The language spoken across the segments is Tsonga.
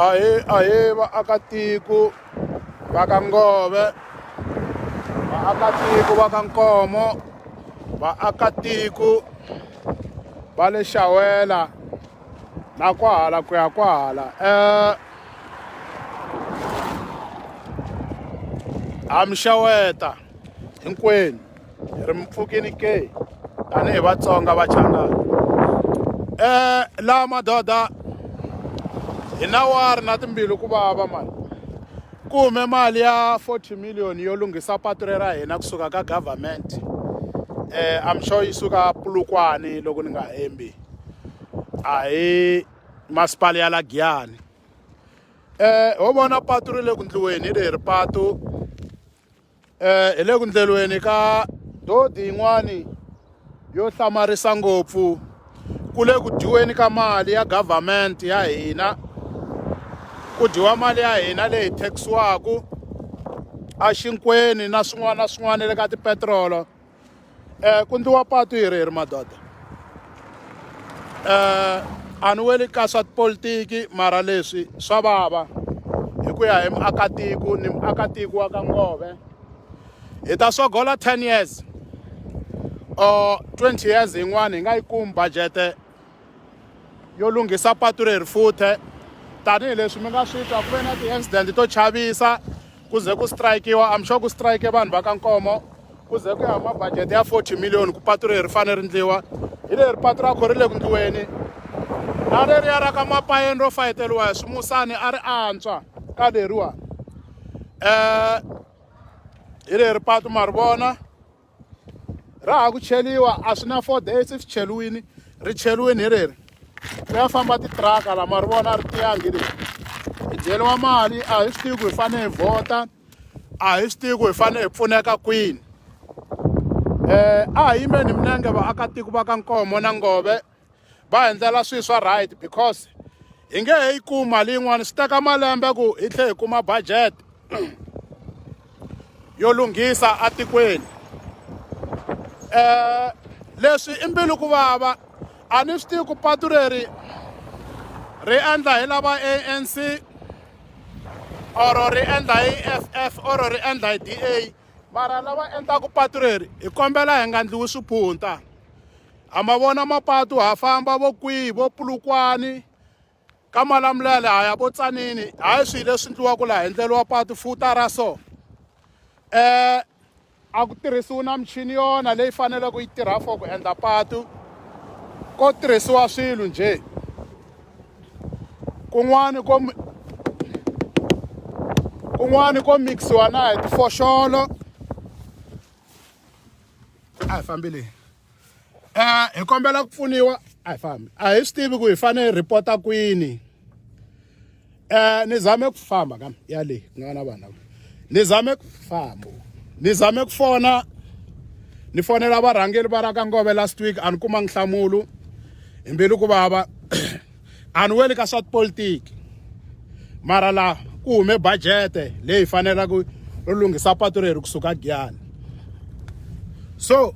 Ahee ahee vaakatiko va ka Ngove vaakatiko va ka Nkomo vaakatiko va le Xawela na kwahala ku ya kwahala ha mi xeweta hinkwenu hi ri mi pfukini ke tanihi Vatsonga Vachangana laha madoda hi na wari na timbilu ku vava mani ku hume mali ya 40 million yo lunghisa patu ra hina kusuka ka government I'm sure yi suka Polokwane loko ni nga hembi a hi masipala ya la Giyani ho vona patu ri le ku ndliweni hi leri patu hi le ku ndleliweni ka dodi yin'wani yo hlamarisa ngopfu ku le ku dyiweni ka mali ya government ya hina ku dyiwa mali ya hina leyi taxiwaku exinkweni na swin'wana na swin'wana le ka tipetirolo ku ndliwa patu hi ri madoda a ni weli ka swa tipolitiki mara leswi swa vava hi ku ya hi muakatiko ni muakatiko wa ka Ngove hi ta sogola 10 years or 20 years yin'wana hi nga yi kumi budget yo lunghisa patu leri futhe tanihileswi mi nga swi twa ku ve na ti-accident to chavisa ku ze ku strike-iwa I'm sure ku strike vanhu va ka Nkomo ku ze ku ya huma budget ya 40 million ku patu leri ri fanele ri ndliwa hi leri patu ra kho ri le ku ndliweni na leriya ra ka Mapayeni ro fayeteriwa hi swimusani a ri antswa ka leriwa hi leri patu ma ri vona ra ha ku cheliwa a swi na 4 days swi cheliwini ri cheliwini hi reri ku ya famba titiraka la ma ri vona ri tiyangi leri hi dyeriwa mali a hi swi tivi ku hi fanele hi vhota a hi swi tivi ku hi fanele hi pfuneka kwini a hi yimeni minenge vaakatiko va ka Nkomo na Ngove va hi endlela swilo swa right because hi nge he yi kumi mali yin'wana swi teka malembe ku hi tlhela hi kuma budget yo lunghisa atikweni leswi i mbilu ku vava a ni swi tivi ku patu leri ri endla hi lava ANC or ri endla hi EFF or ri endla hi DA mara lava endlaku patu leri hi kombela hi nga ndliwi swiphunta ha ma vona mapatu ha famba vo kwihi vo Polokwane ka Malamulele ha ya vo Tzaneen hayi swilo leswi ndliwaka laha hi ndleriwa patu futa ra so a ku tirhisiwi na michini yona leyi faneleke yi tirha for ku endla patu ko tirhisiwa swilo njhe kun'wani ko kun'wani ko mixiwa na hi tifoxolo a hi fambile hi kombela ku pfuniwa a hi fambi a hi swi tivi ku hi fanele hi report-a kwini ni zame ku famba kam ya le ku nga na vanhu lava ni zame ku famba ni zame ku fona ni fonela varhangeri va ra ka Ngove last week a ni kumanga nhlamulo hi mbilu ku vava a ni weli ka swa tipolitiki mara la ku hume budget leyi fanelaka ro lunghisa patu leri kusuka Giyani so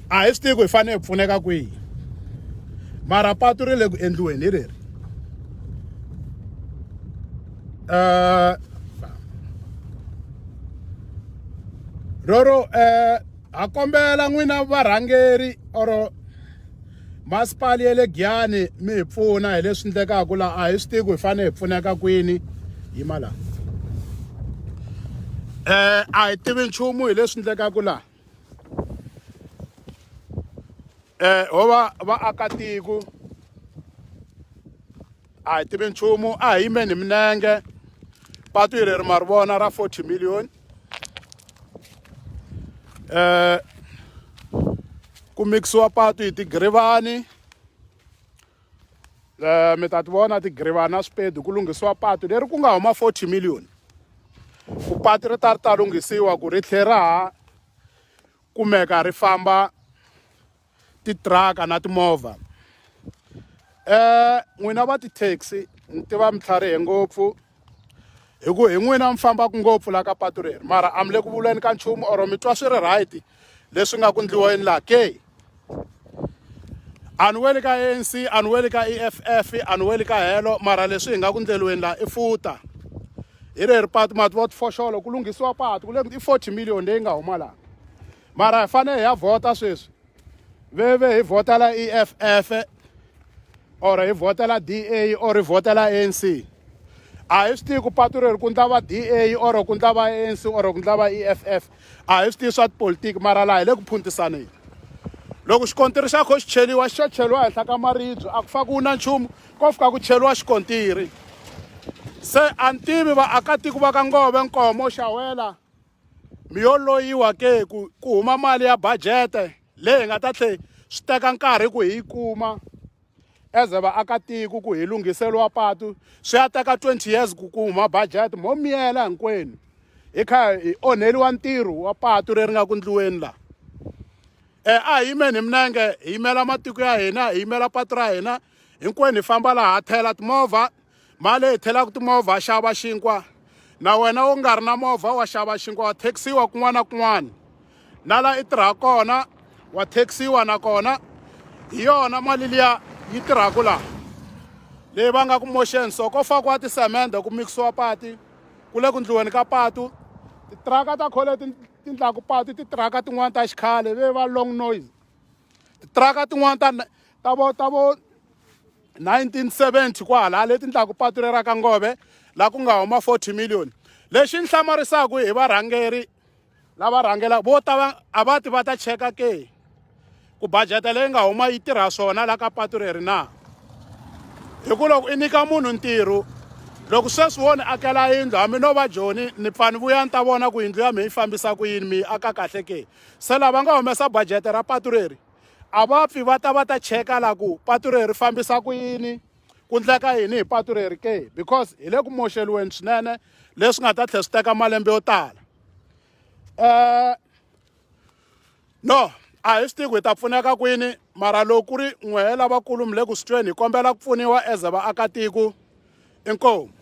a hi swi tivi ku hi fanele hi pfuneka kwihi mara patu ri le ku endliweni hi leri roro ha kombela n'wina varhangeri or masipala ya le Giyani mi hi pfuna hi leswi endlekaka laha a hi swi tivi ku hi fanele hi pfuneka kwini yima laha a hi tivi nchumu hi leswi endlekaka laha ho va vaakatiko a hi tivi nchumu a hi yimeni hi minenge patu leri ma ri vona ra 40 million ku mikisiwa patu hi tigirivani mi ta ti vona tigirivani na swipedi ku lunghisiwa patu leri ku nga huma 40 million ku patu ri ta ri ta lunghisiwa ku ri tlhela ra ha kumeka ri famba titiraka na timovha n'wina va ti-taxi ni tiva mi tlharihe ngopfu hi ku hi n'wina mi fambaka ngopfu la ka patu leri mara a mi le ku vuleni ka nchumu or mi twa swi ri right leswi nga ku ndliweni laha ke A ni weli ka ANC, a ni weli ka EFF, a ni weli ka helo, mara leswi hi nga ku ndleliweni laha i futa. Hi reri patu mati vo tifoxolo ku lunghisiwa patu ku le i 40 million leyi nga huma laha. Mara hi fanele hi ya vhota sweswi. Veve hi vhotela EFF or hi vhotela DA or hi vhotela ANC. A hi swi tivi ku patu reri ku ndla va DA or ku ndla va ANC or ku ndla va EFF. A hi swi tivi swa tipolitiki mara laha hi le ku phuntisaneni. Loko xikontiri xa kho xi cheliwa xi xo cheliwa henhla ka maribye a ku fakiwi na nchumu ko fika ku cheliwa xikontiri. Se a ni tivi vaakatiko va ka Ngove Nkomo Xawela mi yo loyiwa ke ku ku huma mali ya budget leyi hi nga ta tlhe swi teka nkarhi ku hi yi kuma as vaakatiko ku hi lunghiseriwa patu swi ya teka 20 years ku ku huma budget mo miyela hinkwenu hi kha hi onheliwa ntirho wa patu leri nga ku ndliweni laha e a hi yimeni hi minenge hi yimela matiko ya hina hi yimela patu ra hina hinkwenu hi famba laha ha thela timovha mali hi thelaka timovha xava xinkwa na wena u nga ri na movha wa xava xinkwa wa thekisiwa kun'wana na kun'wana na la i tirhaka kona wa thekisiwa nakona hi yona mali liya yi tirhaka laha leyi va nga ku moxeni so ko fakiwa tisemende ku mikisiwa pati ku le ku ndliweni ka patu titiraka ta khole ti ndlaku patu titiraka tin'wana ta xikhale ve va long noise titiraka tin'wana ta ta vo ta vo 1970 kwala leti ndlaku patu rera ka ngove la ku nga huma 40 million lexi ni hlamarisaka hi varhangeri lava rhangela vo ta a va ti va ta cheka ke ku budget leyi nga huma yi tirha swona la ka patu reri na hi ku loko i nyika munhu ntirho loko sweswi wo ni akela yindlu hambi no va joni ni pfa ni vuya ni ta vona ku yindlu ya mi yi fambisa ku yini mi yi aka kahle ke se lava nga humesa budget ra patu reri a va pfi va ta va ta cheka la ku patu reri fambisa ku yini ku ndleka yini hi patu reri ke because hi le ku moxeliweni swinene leswi nga ta tlhela swi teka malembe yo tala um no a hi swi tivi ku hi ta pfuneka kwini mara loko ku ri n'wehe lavakulu mi le ku swi tweni hi kombela ku pfuniwa as vaakatiko inkomu.